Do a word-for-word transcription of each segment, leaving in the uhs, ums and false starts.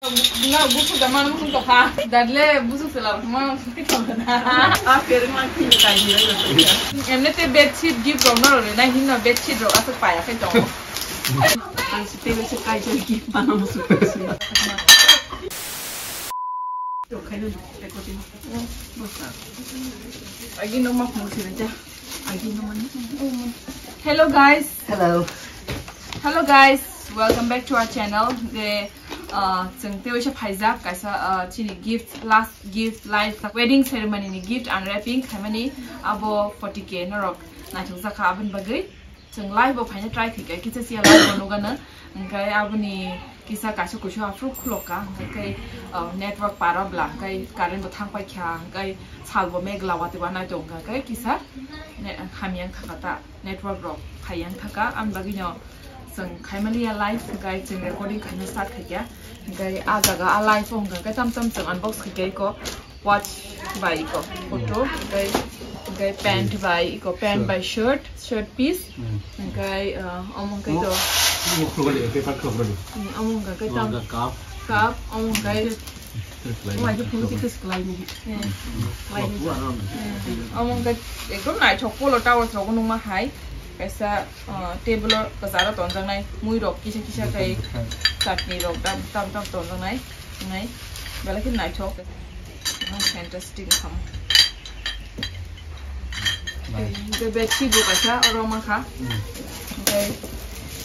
Nga busu da man musu to kha. Dadle busu sela man musu to kha. A per ma ki ka ni. Emne te bedsheet gift rok no re na hinno bedsheet rok asuk paya khai to. Ang si te se kai jai gift mana musu. To khai no recording. Agi no ma phone sila ja. Agi no ma ni. Hello guys. Hello. Hello guys, welcome back to our channel. The uh, chwng tei waisa phaijak kaisa uh, chini gift, last gift, live wedding ceremony ni gift unwrapping khaimani abo forty K norok naithok jakha aboni bagwi. Chwng live bo phaina try khaikha, kisa sia live bo nugano. Hwnkhe aboni kisa kaisa kuisu aphuru khulokka, hwnkhe, uh, network para bla, hwnkhe current bo thang paikha, hwnkhe sal bo megla watwi wanai tongkha, hwnkhe kisa ne-, hamya wngkha ta, network rok phaiya wngkha ka, aboni bagwino chwng khaimaliya live, hwnkhe chwng recording khaina start khaikha, hwnkhe ah jaga ah live o hwnkha khe tam tam chwng unbox khaikha eko. Watch bai iko photo, hwnkhe, hwnkhe pant bai iko, pant bai shirt, shirt piece, hwnkhe, uh, omo hwnkhe to, omo khulokbali, paper khulokbali. Hmm, omo hwnkhe tam cup, cup, omo hwnkhe, omo hwnkhe phone khe kwswk laini. Hmm. Laini. Hmm. Omo hwnkhe ekdom naithok polo towels rok nungma hai. Kaisa, uh, table o kwcharo tonjaknai, mui rok kisa kisa khai, chutney rok tam tam tonjaknai. Nai, belai khe naithok. Ekdom fantastic wngkha. Nice. Hwnkhe bedsheet bo kaisa oro mankha. Mm. Hwnkhe,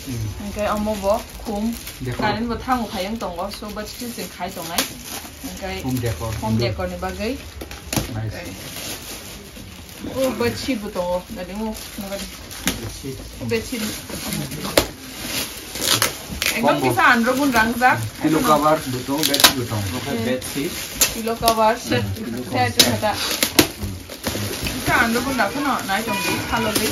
mm, hwnkhe omo bo khum. Decor. Current bo thango phaiwng tongo, so bedsheet chwng khai tongnai. Hwnkhe home decor. Home decor ni bagwi. Nice. Hwnkhe O bedsheet bo tongo, dadi mo, mo dadi. Bedsheet. O bedsheet. Ekdom kisa andro gun rangjak. Pillow cover bo tongo, bedsheet bo tongo. Hmm. Bedsheet. Pillow cover, set, set, set. Kisa andro gun rakha no, nai tong di, khalo di.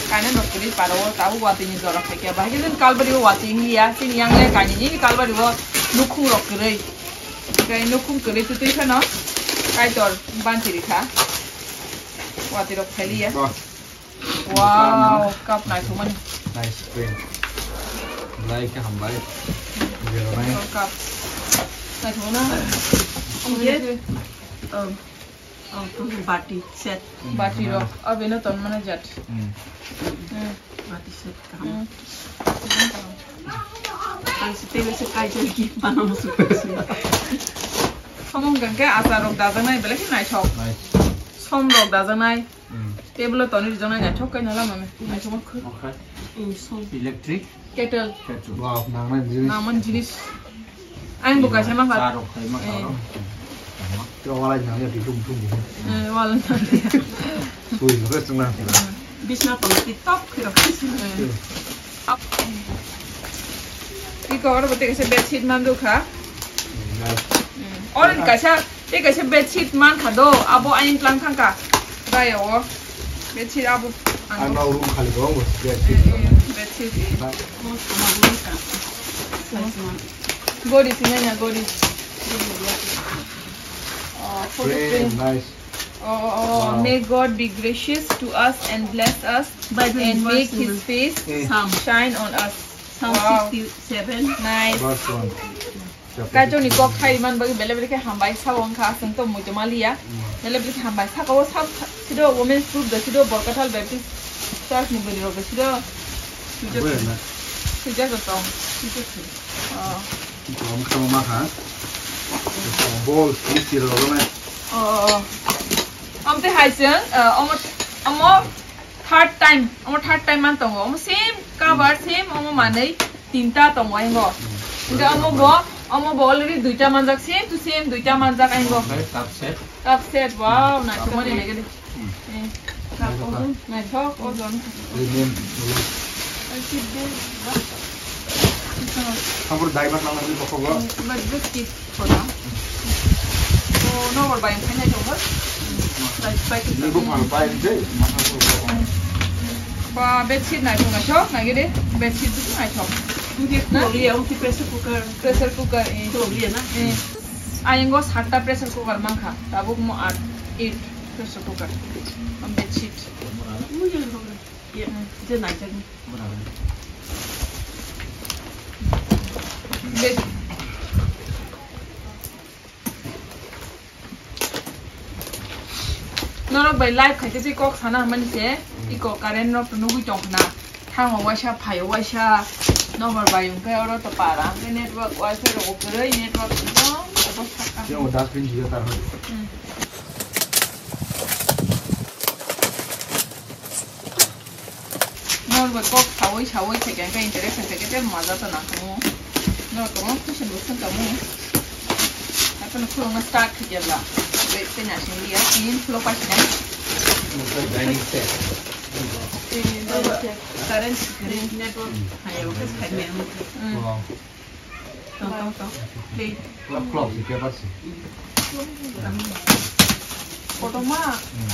Kaina nok kiri paro, tabo watwi ni jora khaikya. Bahai khe kalbari o watwi ni ya, sini yang le kaini ni kalbari o nukhung rok kwrwi. Khe nukhung kwrwi twi twi phano Kaitor banti rikha. Watwi rok phailiya. Wah. Wow, cup naithokmani. Nice print. Belai khe hambai. Jeronai. Cup. Naithokmano. Omo khe? Oh, oh, bati set. Bati rok. Abeno tonmani jat. Hmm. Hmm. Bati set kaham. Hmm. Ang si tei se kai jai ki mana musu. Samung gangke achar rok dajaknai belai khe naithok. Nice. Som rok dajaknai. Hmm. Table o tonwi rijaknai naithok khe nala mame. Naithok ma khuk. Okay. Hmm, som. Electric. Kettle. Kettle. Wow, nangmani jinis. Nangmani jinis. Ang bo kaisa ma kha. Cha rok khai ma kha. Eh. Oro. Tei walai nang ya, di dum dum. Eh, walai nang ya. Sui no, sung na. Bisna tong ti top khiro. Eh. Iko oro bo tei kaisa bedsheet man do kha. Nice. Mm. Oro ni kaisa, tei kaisa bedsheet man kha do, abo ayang tlang thang kha. Bai o. Bedsheet abo ang. Ano room khali do, bedsheet. Eh, eh, bedsheet. Ba. Gori sinai na gori. Oh, photo frame, frame. Nice. Oh, oh, oh. Wow. May God be gracious to us and bless us and make his face shine on us. Psalm sixty-seven. Nice. Verse one. Kaitor ni kok khai man bagwi belai belai khe hambai sa wngkha, aswng to muitu maliya. Mm. Belai belai khe hambai saka o sa sido Women's Group da sido Borkathal Baptist Church ni bwrwi rok da sido. Swijak da tong. Oh. Bol, bol, bol, bol. Oh, oh, oh. Amte hai chwng, uh, omo, omo third time, omo third time man tongo. Omo same cover, same omo manwi tinta tongo aingo. Hingke omo bo, omo bo already duita manjak, same to same duita manjak aingo. Cup set. Cup set, wow, naithok mani lege de. Hmm. Eh, cup ojon, naithok ojon. Premium. Habur daibar nang nang bokho bo. But good tip for now. Oh, no, what buying? Can I go? Like, like, ini bu mal pain deh, mana bu? Ba, bedsheet naithok naithok, naige de. Bedsheet bu naithok. Dia na? Pressure cooker. Pressure cooker, eh. Eh. Ayang go satta pressure cooker mangkha. Tabuk mo at, eight pressure cooker. Am bedsheet. Iya, je naijak ni. Bed, Norok bai live khaite tei kok sana hwnmani se, iko current rok to nugwi tong khna. Thango waisa, phaio waisa, nobar bai hwnkhe oro to para hwnkhe network, wifi rok kwrwi, network ekdom obostha kha. Tei o dustbin jiya tar hoi. Hmm. Norok bai kok sawi sawi khaikhe hwnkhe interaction khaikhe tei maja to nangkukgo. Norok kwbangma question bo swngkhamu. Haikhe no khulukna start khaikhe ba. Be tei nasing liya, tini khuluk pasinai. Dining set. Eh, dining set. Current, current network. Hayo, khe khaimya. Hmm. Wow. Tong, tong, tong. Plate. Clock, clock, si paper si. Kotorma. Hmm.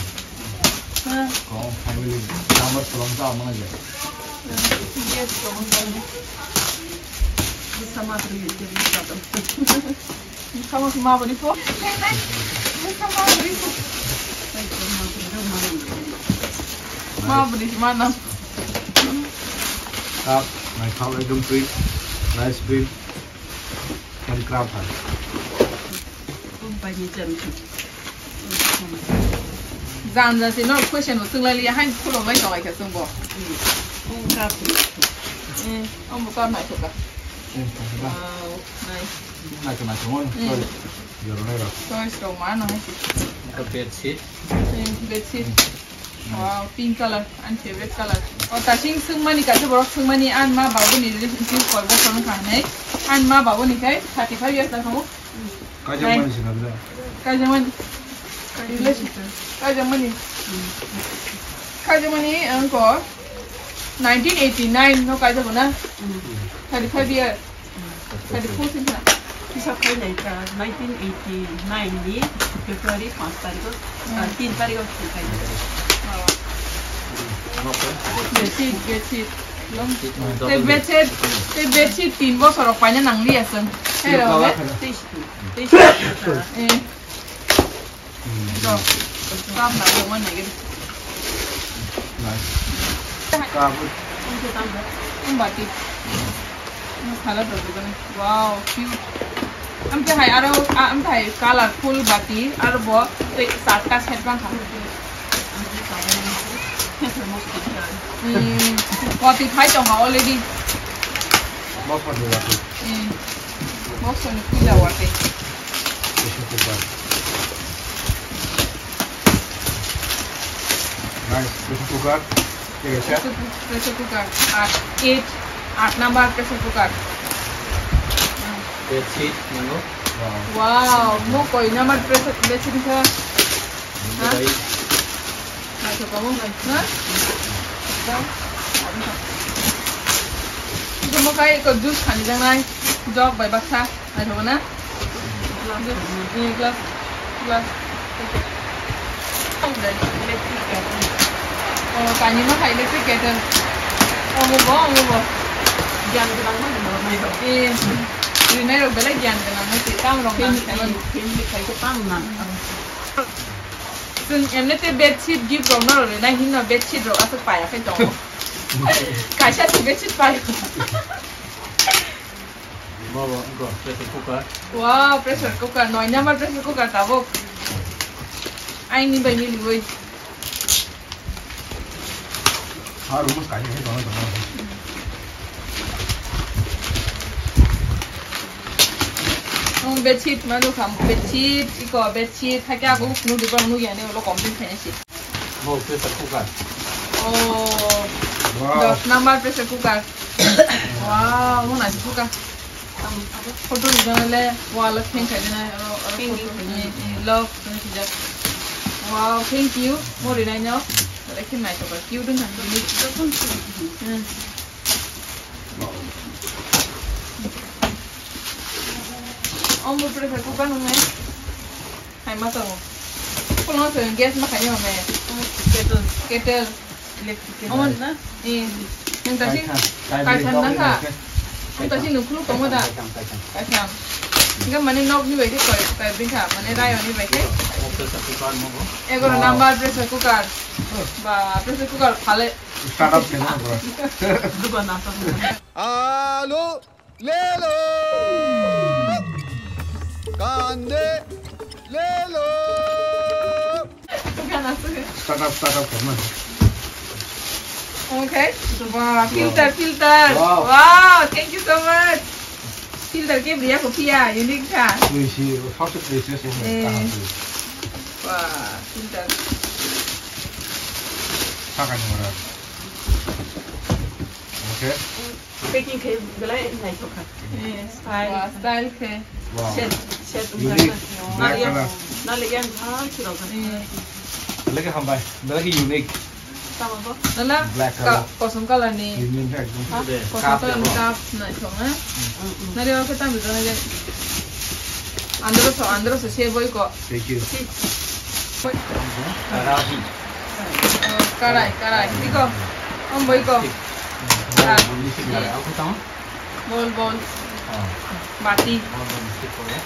Ha. Kong family number kolom ta mana je. Yes, kolom ta. Bisa ma tri je ni ta. Bisa ma ma bani ko. Bisa ma bani ko. Ma bani ma na. Cup, naithok ekdom twi, rice bri, handcraft hai. Jam jam se no question bo swnglailiya, hain khulumlai tonglai kha chwngbo. Eh, omo cup naithok kha. Eh, naithok kha. Wow, nice. Naithok, naithok, oh, mm. Sorry. Jornai rok. Choice rok ma no hai se. Ito bedsheet. Eh, bedsheet. Mm. Wow, pink color, ani favorite color. O, tasing swngmani, kaisa borok swngmani, ani ma babuni relationship koi bosor wngkha hinwi. Ani ma babuni khai thirty five years wngkha o. Kaijak mani sina bwle. Kaijak mani. Relationship. Kaijak mani. Kaijak mani, wngkha nineteen eighty nine no kaijak na. Thirty five years. Tadi posting sa. Hisab khai nai ka nineteen eighty nine ni February panch tarikh, ah, tin tarikh khai. Bedsheet, bedsheet. Te bedsheet, te bedsheet tin bosor rok paina nang liya chwng. Hero le. Teis, teis. Eh. Dok. Kam na ko man nagir. Nice. Kabut. Ang bati. Ang khala dok dok na. Wow, cute. Ang te hai aro, ah, ang te hai colorful bati, aro bo te satta set bang kha. Hmm, bati phai tong kha already. Bosor ni bati. Hmm. Bosor ni puja bati. Pressure cooker. Nice, pressure cooker. Pressure, pressure cooker. At eight, at number pressure cooker. Bedsheet, mano. Wow. Wow, mo koi number pressure, bedsheet kha. Ha? Naithok kamu, na? Ito mo kai ko juice khani jangnai. Jog bai baksa. Naithok na? Glass. Eh, glass. Glass. Oh, kani ma khai electric kettle. Omo bo, omo bo. Gyan gwnang ma hino naithok. Eh, rinai rok belai gyan gwnang ma se, tam rok nang family, family khai ko tam na. Chwng emne te bedsheet gift rok no rinai hino bedsheet rok aswk paya khai tongo. Kaisa se bedsheet pai. Bo, bo, wngkha pressure cooker. Wow, pressure cooker, noi number pressure cooker tabuk. Aini bai miliwi. Aro mus kaisa khe tongo, tongo. Ang bedsheet manu kham, bedsheet, iko bedsheet, hakhe ako nuk di bang nuk yani ulo complain khaina si. Bo pressure cooker. Oh. Wow. Dos number pressure cooker. Wow, mo nai cooker. Photo ni jana le wall hang khai jana aro, aro photo ni, ni love ni sijak. Wow, thank you. Mo ri nai no. Ore kin nai to ka cute nang ni. Hmm. Omo pressure cooker nung nai. Hai ma tongo. Kono se gas ma khaini mame. Kettle. Kettle. Electric kettle. Omo na? Eh. Nung tasi kaitham, kaitham kaitham na ka? Electric. Nung tasi nung khuluk tongo da? Kaitham, kaitham. Kaitham. Enggak, mane nok ni bai khe koi, koi bingkha, mane rayo ni bai khe. Pressure cooker mo bo. Egaro number pressure cooker. Ba, pressure cooker phale. Start up khe na bro. Duba na to. Alo. Lelo! Kande! Lelo! Start up, start up, come on. Okay. Wow, filter, filter. Wow. Wow, thank you so much. Filter ke bria ko pia, unique kha. Tui si, first place ni sini. Eh. Wah, filter. Saka ni mara. Okay. Packing khe belai naithok kha. Eh, style. Wah, style khe. Wow. Set, set. Unique. Black color. Na le yang ha chiro kha. Eh. Belai khe hambai. Belai khe unique. Tamo bo? Nala black color. Kosom color ni. Unique ekdom. Ha? Kosom color ni cup naithok na. Nari o khe tamo jana je. Andro so, andro so se boi ko. Thank you. Si. Boi. Karahi. Oh, karai, karai. Iko. Om boi ko. Karai. Bol, bol. Bati.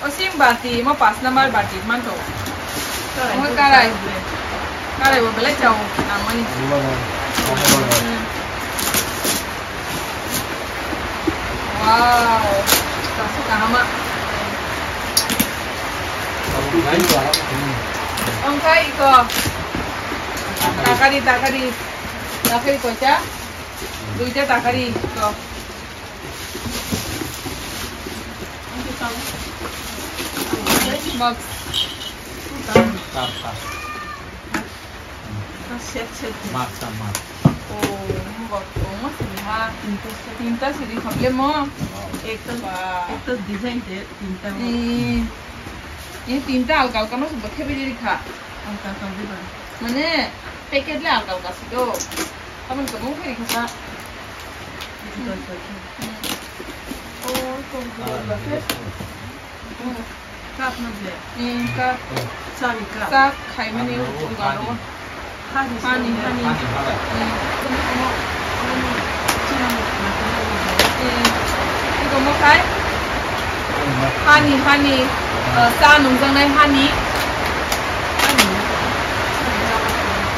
O sim bati, mo pas number bati, manto. Mo karai. Karai bo belai chao, nangmani. Wow. Kasu kahama. Ongkai iko. Takari, takari. Takari kocha? Duita takari iko. Box. Cup, cup. Set, set. Mug, cup, mug. Oh, box. Oh, mas ma. Tinta siri khable mo. Wow. Ekta, wow. Ekta design de tinta. Eh, eh, tinta alka alka no subo khebe diri kha. Alka alka de ba. Mane packet le alka alka si do. Abon ko mo khari kha sa. Cup na ble. Hmm, cup. Chani cup. Cup khaimani uga rogo. Hani, hani. Hmm. Hmm. Iko mo khai? Hani, hani. Uh, sa nungjaknai hani.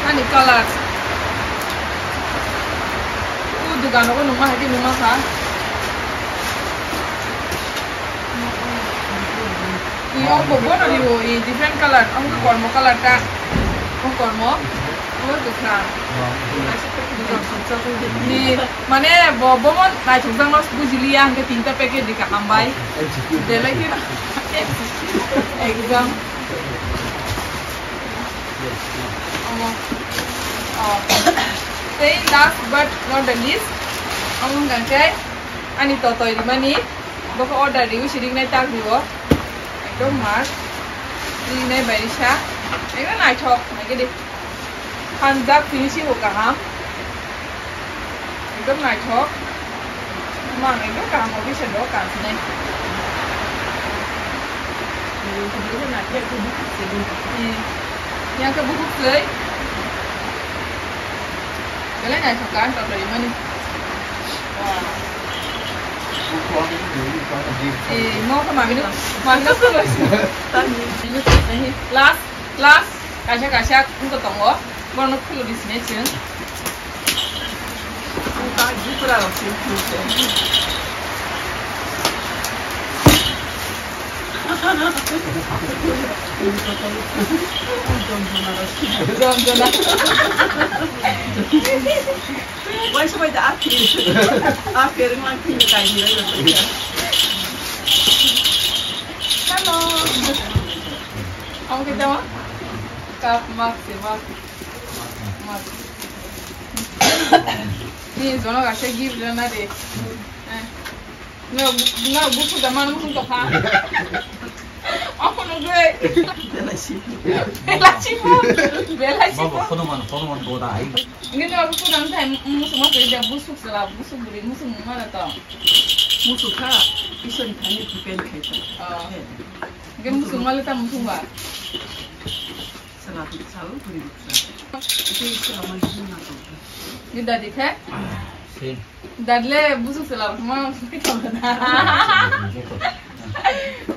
Hani color. O dogano bo nungma hai khe nungma kha. Ni ongko bono riwo, i different color, ongko kormo color ta. Ongko kormo, ongko kwkhwrang. Ni, mane bo, bo mo naithokjakno bujiliya, hwnkhe tinta packet di kaham bai. Belai khe exam. Omo. Oh. Tei last but not the least, omo hwnkha khe ani totoi rimani, bokhe order riwi si ringnai tak riwo. Ekdom mat. Ringnai bai risa. Ekdom naithok, naikhe de. Hanjak tini si bo kaham. Ekdom naithok. Mang ekdom kaham office do kansinai. Eh, yang khe bukhuk soi. Belai naithok kan totoi mani. Eh, mo khe mami no, mami no. Last, last, kaisa kaisa wngkha tongo. Bono khuludi sinai chwng. Ang ta jipra rok se khulse. Jom jona. Waisa bai da akhi. Akhi ring lang khini kai ni lai. Hello. Ang kita ma? Kap mak se mak. Ni jono kaisa gift rwna de. Eh. No, no, buku da man mukhung tokha. Aku nugui. Belai sibu. Belai sibu. Belai sibu. Baba, kono man, kono man boda ai. Ini no, aku nang thai musu mas ya busuk sela, busuk beri musu mana tau. Musu kha, iso ni thani depend khai ta. Oh. Ini musu malu ta musu ba. Sela tu sal beri bisa. Itu iso aman sini na tau. Ini dadi khe? Sin. Dadle busuk sela ma.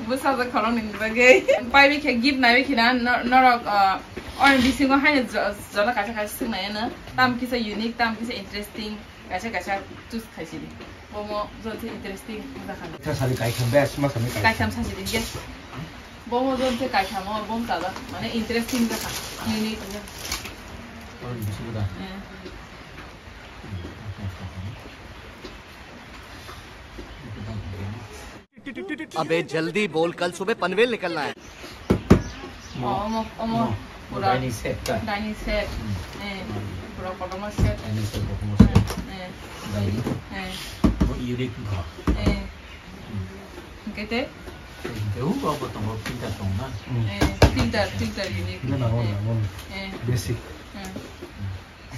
Busa sa khorong ni bagwi. Pai bi khe gift nai bi khina no-, norok, ah, on bisingo haino jo-, jola kaisa kaisa swngnai no. Tam kisa unique, tam kisa interesting. Kaisa kaisa choose khaisidi. Bomo jol se interesting jakha. Tha sari kaitham best ma sami kaitham. Kaitham sasidi, yes. Bomo jol se kaitham o bom tada. Mane interesting jakha. Unique jakha. अबे जल्दी बोल, कल सुबह पनवेल निकलना है। Omo, omo, pura dining set ta. Dining set. Hmm. Eh, pura kotorma set. Dining set kotorma set. Eh. Dining. Eh. Bo unique wngkha. Eh. Hmm. Hwnkhe tei? Hwnkhe o bo tongo filter tong na. Eh, filter, filter unique. Nang, nang, nang. Eh. Basic. Eh.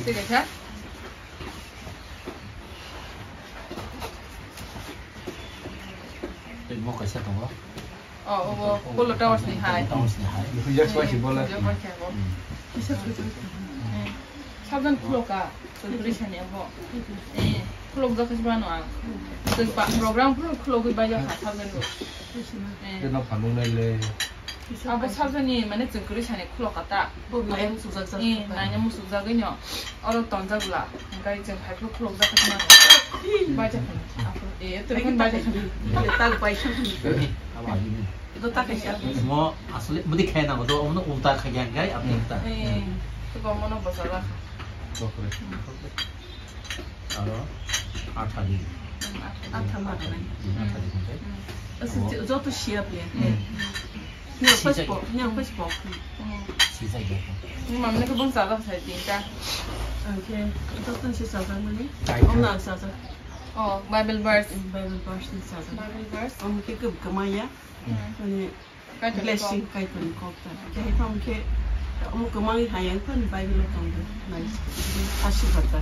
Tei kaisa? Tei mo kaisa tongo. Oh, obo Polo Towers ni hai. Towers ni hai. Hujak swai si bola. Hujak swai si bola. Hmm. Kisa swai si. Hmm. Sabdan khuloka, twi sani abo. Eh, khulok jak khe bano ang. Twi pa program khulok khulok bai jak kha sabdan bo. Eh. Keno phanung nai le. Abo sabjani mane chwng kwrwi sani khulok kata. Bo naina muchukjak jak. Eh, naina muchukjagwi no. Oro tonjak bwla. Hwnkhe chwng phaiphuru khulokjak khe mano. Baijak hwno. Eh, to hwnkhe baijak hwno. Tal baisa hwno. Ito ta kaisa. Mo asole mudi khai nango do, omono ulta khai yang gai, apni ulta. Eh, to bomono bosala kha. Aro atha di. Atha ma rwnai. Atha di hwnkhai. Asa joto siya ple. Ni Facebook, ni Facebook. Sijak ya. Ni mamne ko bong sala sai tinta. Okay. Joto si sala mani. Om na sala. Oh, Bible verse. Bible verse ni sala. Bible verse. Om ke kub kamaya. Mane Kaitor blessing kok. Kaitor ni kok ta. Khe hai tong khe omo kwmangwi hai ang tani Bible o tongo. Nai asirwad ta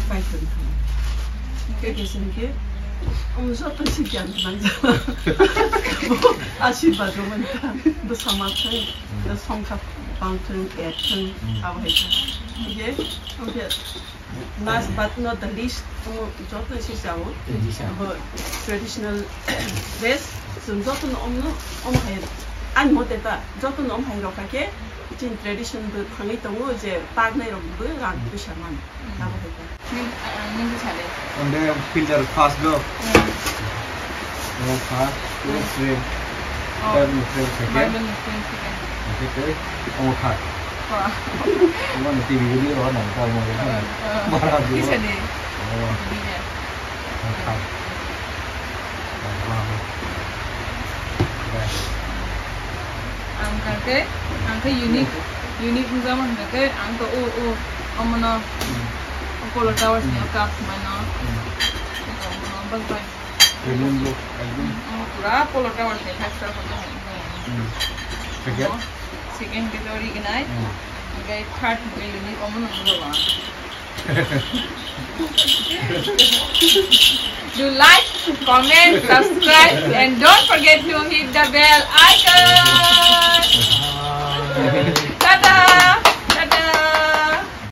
Kaitor ni hai. Khe khe sini khe omo joto si gyan nang jala. Bo asirwad rw man ta. Bo samaj thang, bo songkha bang thang, et thang, abo hai ta. Khe omo khe Last but not the least, omo joto se sao. Tradition. Abo traditional dress, chwng joto no omno, om hai, ani mote ta, joto no om hai rok kha khe, chini tradition bo thangwi tongo je pagnai rok bo rang puisa man. Abo hai ta. Nini, ah, nini sale. Onde filter first go. Omo kha, close frame. Oh. Bible ni frame kha khe. Bible ni frame kha khe. Khe tei omo kha. Wah. Omo ni T V video ro nang ta mo. Eh, eh. Bara di. Kisa ni? Oh. Video. Omo kha. Wah, wah. Guys. Ang kha khe, ang khe unique, unique wngjakma hwnkha khe ang to o, o, omono, hmm, Polo Towers ni, hmm, cup mano. Hmm. Omono bas bai. Premium look, ekdom. Omo pura Polo Towers ni five star hotel ni. Hmm. Second? Omo second category gnai. Hmm. Hwnkhe third hwnkhe unique omono wngjago ang. Do like, comment, subscribe, and don't forget to hit the bell icon.